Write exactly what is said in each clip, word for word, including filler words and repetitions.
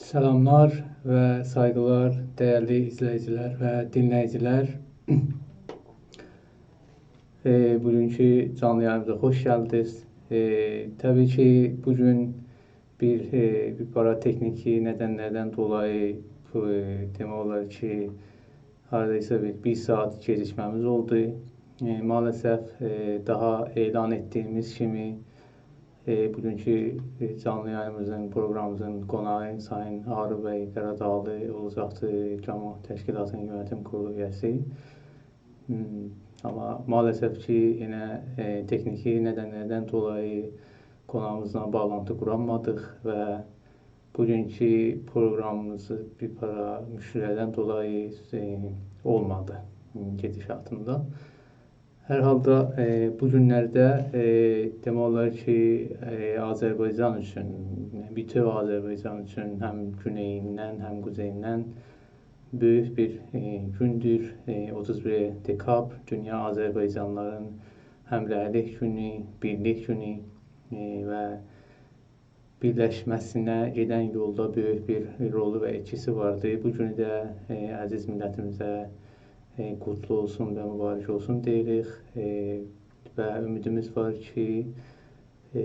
سلاملار و سایغیلار، دیرلی ایزله‌ییجیلر و دینله‌ییجیلر. ائ، بوگونکو جانلی یایینیمیزا خوش گلدینیز. ائ، طبیعی کی، بوگون بیر، ائ، بیر پارا تکنیکی ندنلردن دولایی، ائ، دئمک اولار کی، هاردایسا بیر، بیر ساعات گئجیکمه‌میز اولدو. ائ، مع‌الاسف، ائ، داها اعلان ائتدیییمیز کیمی، ائ، بوگونکو، ائ، جانلی یایینیمیزین، پروقرامیمیزین قوناغی سایین آغری بی قاراداغلی اولاجاقدی، گاما تشکیلاتینین یؤنتیم کورولو اویه‌سی. هوم، آمما مع‌الاسف کی، یئنه، ائ، تکنیکی ندنلردن دولایی قوناغیمیزلا باغلانتی قورانمادیق و بوگونکو پروقرامیمیز بیر پارا مشکل‌لردن دولایی، ائ، اولمادی، ائ، گئدیشاتیندا. هر حالدا، ائ، بو گونلرده، ائ، دئمک اولار کی، ائ، آذربایجان اوچون، بوتؤو آذربایجان اوچون، هم گونئییندن، هم قوزئییندن بؤیوک بیر، ائ، گوندور. ائ، اوتوز بیر دکابر، دونیا آذربایجانلیلارین همرأیلیک گونو، بیرلیک گونو، ائ، و بیرلشمه‌سینه گئدن یولدا بؤیوک بیر رولو و ائتکیسی واردی. بو گونو ده، ائ، عزیز میللتیمیزه، ائ، قوتلو اولسون و مبارک اولسون دئییریک. ائ، و امیدیمیز وار کی، ائ،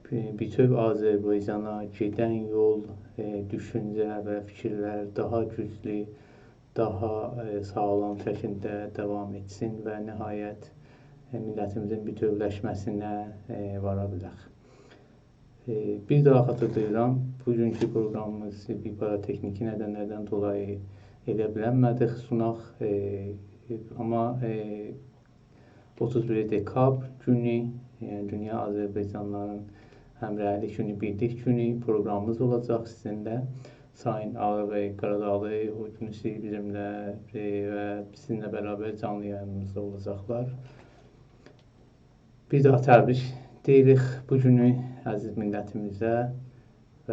بو-، بوتؤو آذربایجانا گئدن یول، ائ، دوشونجه و فیکیرلر داها گوجلو، داها، ائ، ساغلام شکیلده داوام ائتسین و نهایت، ائ، میللتیمیزین بوتؤولشمه‌سینه، ائ، وارا بیلک. ائ، بیر داها خاطیرلاییرام، بوگونکو پروقرامیمیزی بیر پارا تکنیکی ندنلردن دولایی ائده بیلنمه‌دیک سوناق. ائ، آمما، ائ، اوتوز بیر دکابر گونو، یعنی دونیا آذربایجانلیلارین همرأیلیک گونو، بیرلیک گونو پروقرامیمیز اولاجاق سیزینله. سایین آغری بی قاراداغلی او گونو سیزی بیزیمله، ائ، و سیزینله برابر جانلی یایینیمیزدا اولاجاقلار. بیر داها تبریک دئییریک بو گونو عزیز میللتیمیزه و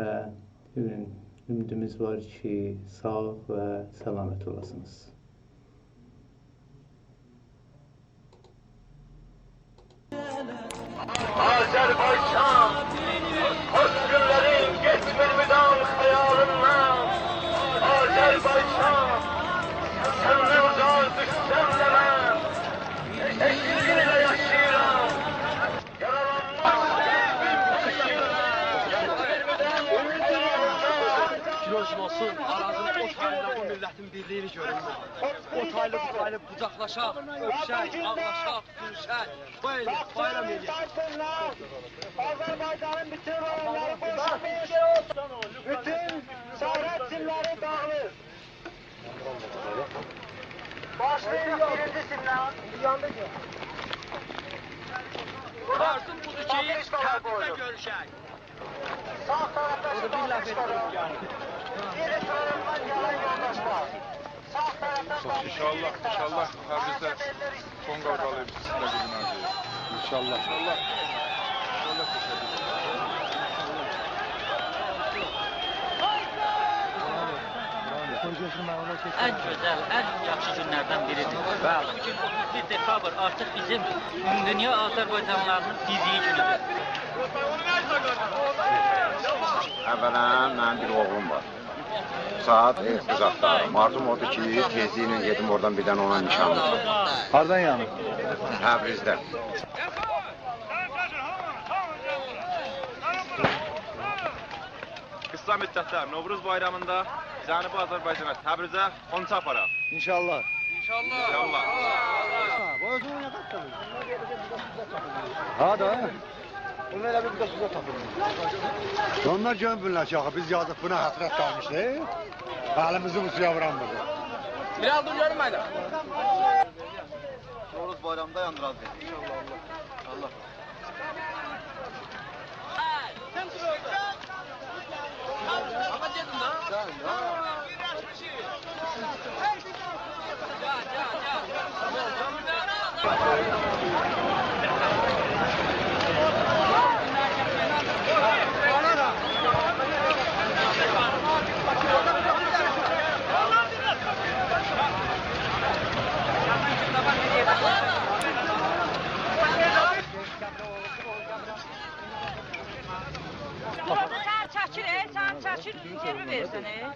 امیدیمیز وار کی، ساغ و سلامت اولاسینیز. آذربایجان، پوسکوللرین گئتمیر مدام خیالیندان. آذربایجان، سندن اوزاق دوشسم ده من، عشقینله یاشاییرام. یارالانماز قلبیم. پیروز اولسون، آرازین او تاییندا بو میللتین بیرلیگینی گؤرون. او تایلی، بو تایلی قوجاقلاشاق، اؤپوشک، آغلاشاق، گولوشک. بو ائله بایرام ائله‌یک. آذربایجانین بوتؤو رایونلاری بوشالمیش، بوتون سرحد سیملری داغیلیر. باشلاییریق بیرینجی سیمدن. آرزوم بودور کی، تبریزده گؤروشک. ساغ طرفده شیمال پیشکاری. گئری سیرالاندان گلن یولداشلار. ساغ طرفده انشاءالله، انشاءالله تبریزده سون قاوغالی سیزینله گؤرونه‌جه‌ییک. انشاءالله. انشاءالله. انشاءالله. ان گؤزل، ان یاخشی گونلردن بیریدیر. بلی. بوگون اوتوز بیر دکابر آرتیق بیزیم عموم‌دونیا آذربایجانلیلاری‌نین بیرلیگی گونودور. اولاً، منیم بیر اوغلوم وار. ساعات ائو قیز آختاریرام. آرزوم اودور کی، تئزلیکله گئدیم اورادان بیر دنه اونا نیشانلی. هاردان یعنی؟ تبریزدن. قیسا مدتده نوروز بایرامیندا جنوبی آذربایجانا، تبریزه اونچا آپاراق. انشاءالله. انشاءالله. انشاءالله. ها، بو اؤزونو نه قدر؟ ها دا. بونو ائله بیر، بیر ده سوزا تاپیرلار. اونلار گؤرمورلر کی، آخی بیز یازیق بونا حسرت قالمیشیق. الیمیزی بو سویا وورانمیریق. بیر آل دور گؤروم، هایدی. نوروز بایرامیندا یاندیراجاغیق. انشاءالله، الله. الله. بورادا سن چکیل، ائ، سن چکیل، اینترویو وئرسنه.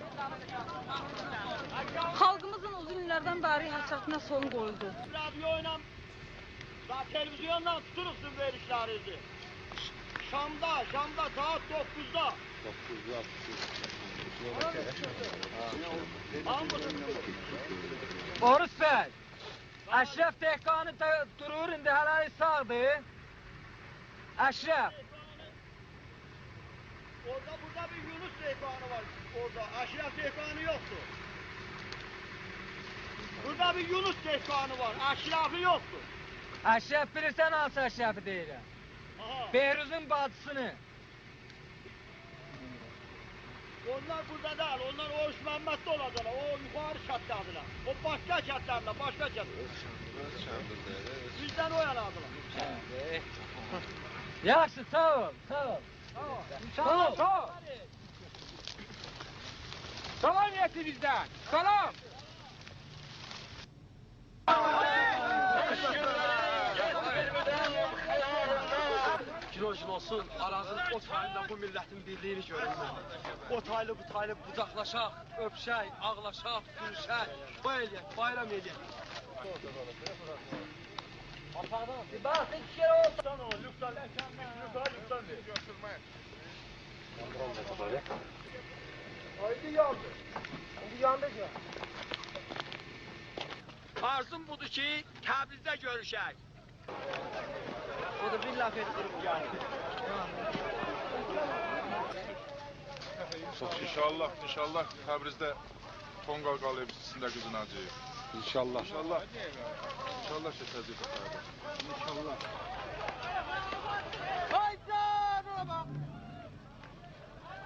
خالقیمیزین اوزون ایللردن بری حسرتینه سون قویولدو. رادیو ایله و تلویزیونلا توتوروق سیزین وئریشلرینیزی. شامدا، شامدا ساعات دوققوزدا. دوققوزدا. هامیسی. اوروس بی، اشرف دهقانی دا دورور، ایندی هله‌لیک ساغدیر. اشرف. اورادا، بورادا بیر یونس دهقانی وار. اورادا اشرف دهقانی یوخدور. بورادا بیر یونس دهقانی وار، اشرفی یوخدور. اشرف، بیلیرسن هانسی اشرفی دئییرم؟ آها. بهروزون باجیسینی. اونلار بورادا دئییل، اونلار اوروج ممدده اولاجاقلار. او یوخاری کتده‌دیرلر. او باشقا کتلرده، باشقا کت. بیزدن او یانادیلار. یاخشی، ساغ اول، ساغ اول. ساغ اول. ساغ اول. سلام یئتیر بیزدن. سلام. گون او گون اولسون، آرازین او تاییندا بو میللتین بیرلیگینی گؤرون. او تایلی، بو تایلی قوجاقلاشاق، اؤپوشک، آغلاشاق، گولوشک، توی ائله‌یک، بایرام ائله‌یک. آشاغیدان. بیر باخ، بیر شئی اولسون. لوکدان، لوکدان، لوکدان وئر. آیدی یاندی. ایندی یاندی کی. آرزوم بودور کی، تبریزده گؤروشک. او دا بیر لاف ائتدیریب گلدی. انشاءالله، انشاءالله تبریزده تونقال قالاییب سیزین ده قیزیناجاغیق. انشاءالله. انشاءالله. انشاءالله کئچه‌جک بو سفر ده. انشاءالله. آی جانیما باخ.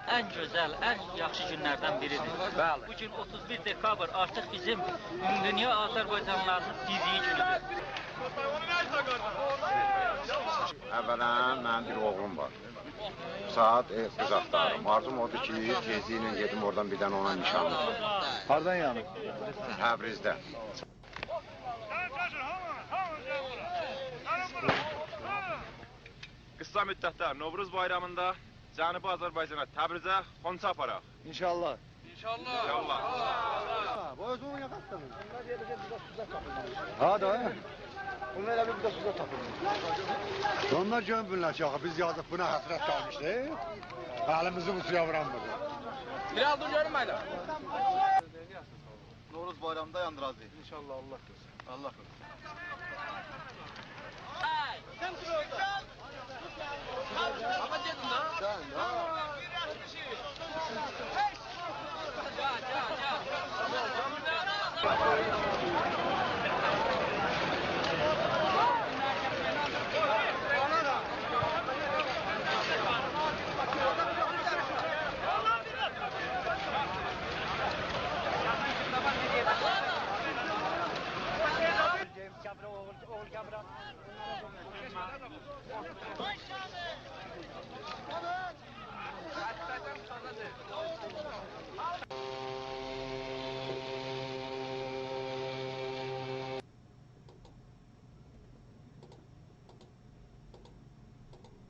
ان گؤزل، ان یاخشی گونلردن بیریدیر. بلی. بو گون اوتوز بیر دکابر آرتیق بیزیم عموم‌دونیا آذربایجانلیلارینین بیرلیگی گونودور. اولاً، منیم بیر اوغلوم وار. ساعات، ائ، قیز آختاریرام. آرزوم اودور کی، تئزلیکله گئدیم اورادان بیر دنه اونا نیشانلی. هاردان یعنی؟ تبریزدن. قیسا مدتده نوروز بایرامیندا جنوبی آذربایجانا، تبریزه خونچا آپاراق. انشاءالله. انشاءالله. انشاءالله. ها، بو اؤزو اونون یاخاسیدیر. ها دا، هه؟ بونلار ائله بیر بورادا سودا تاپیلمیر. اونلار گؤرمورلر کی، آخی بیز یازیق بونا حسرت قالمیشدیق. الیمیزی بو سویا وورانمیریق. بیر آز دور گؤروم، بایرام. نوروز بایرامیندا یاندیراجاغیق. انشاءالله، الله قویسون. الله قویسون. آی، سن دور اورادا. آقا، گئدین ده. سن ده.